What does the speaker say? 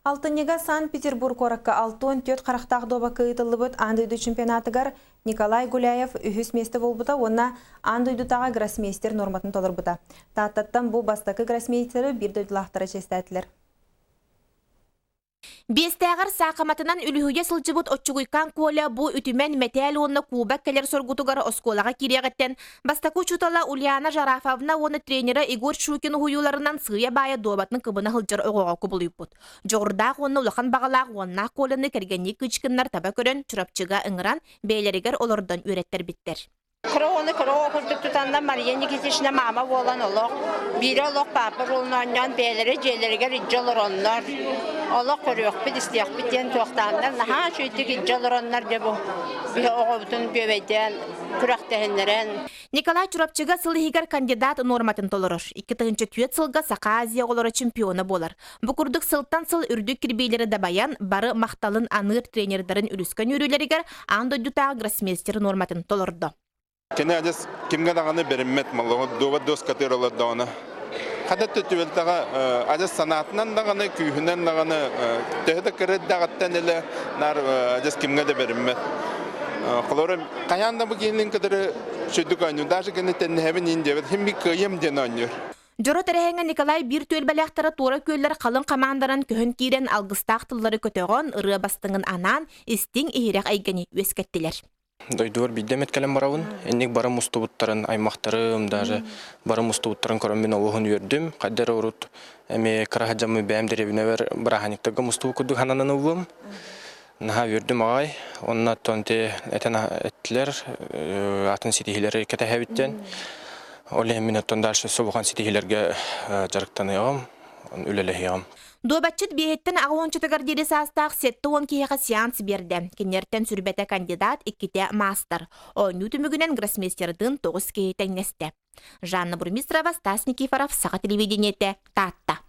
Алтынньыга Санкт-Петербург куоракка 64 харахтаах дуобакка ыытыллыбыт аан дойду чемпионатыгар Николай Гуляев үһүс миэстэ буолбута уонна аан дойдутааҕы гроссмейстер нуорматын толорбута. Тааттаттан бу бастакы гроссмейстеры биир дойдулаахтара чиэстээтилэр. Биэстээҕэр саахыматынан үлүһүйэ сылдьыбыт Оччугуйкаан Коля бу үтүмэн мэтээл уонна кубок кэлэр соргутугар оскуолаҕа киириэҕиттэн бастакы учуутала Ульяна Жарафовна уонна тренерэ Егор Щукин уһуйууларынан сыыйа-баайа дуобатын кыбына сылдьар оҕоҕо кубулуйбут. Дьоҕурдаах уонна улахан баҕалаах уоннаах Коляны кэргэннии Кычкиннар таба көрөн Чурапчыга ыҥыран, бэйэлэригэр олордон үөрэттэрбиттэр. Кыра оҕону кыра оҕо курдук тутанна Мария Никитична маама буолан олох биирэ олох паапа буолан оонньоон бэйэлэрэ дьиэлэригэр илдьэ олороннор олох көрүөхпүт истиэхпит диэн туохтааннар наһаа үчүгэйдик илдьэ олороннор дьэ бу биһи оҕобутун бүөбэйдээн күрэхтэһиннэрэн. Николай Чурапчыга сыл иһигэр кандидат нуорматын толорор. 2004 сылга Саха Азия оҕолоро чемпиона буолар. Бу курдук сылтан сыл үрдүк кирбиилэри дабайан, бары махталын аныыр тренердэрин үлүскэн үөрүүлэригэр аан дойдутааҕы гроссмейстер нуорматын толордо. Кини адьас кимҥэ даҕаны бэриммэт маллоҕу дуобат дуоскатыгар олордоҕуна хата түбэлтэҕэ адьас санаатынан даҕаны күүһүнэн даҕаны төһө да кыра эрдэҕиттэн элэ наар адьас кимҥэ да бэриммэт. Холобура хайаан да бу киһилин кытары сүрдүк оонньуур даже кини тэнниһэбин иин диэбит хим би кыайыам диэн оонньуур. Дьоро тэрээһиҥҥэ Николай биир түөлбэлээхтэрэ туора күөллэр халыҥ хамаанданан көһөн киирэн алгыстаах тыллары көтөҕөн, ырыа бастыҥын анаан, истиҥ иһирэх эйгэни үөскэттилэр. Дойдубар биирдэ эмит кэлэн барабын. Инник бары мустубуттарын, аймахтарым даже бары мустубуттарын көрөн мин олуһун үөрдүм. Хайда эрэ урут эмиэ кыра сылдьаммын бэйэм дэриэбинэбэр бырааһынньыктарга мустубут курдук сананан ыллым. Наһаа үөрдүм аҕай. Онно оттон ити этэн эттилэр, атын ситиһиилэри кэтэһэбиттэн. Ол иһин мин оттон дальше субухан ситиһиилэргэ дьарыктаныаҕым, үлэлэһиэҕим. Дуобатчыт биэһиттэн аҕа уончатыгар диэри саастаах 70 киһиэхэ сеанс биэрдэ. Кинилэртэн сүрбэтэ кандидат, иккитэ маастар. Оонньуу түмүгүнэн гроссмейстердыын 9 киһи тэҥнэстэ. Жанна Бурмистрова, Стас Никифоров, Саха телевидениетэ, Таатта.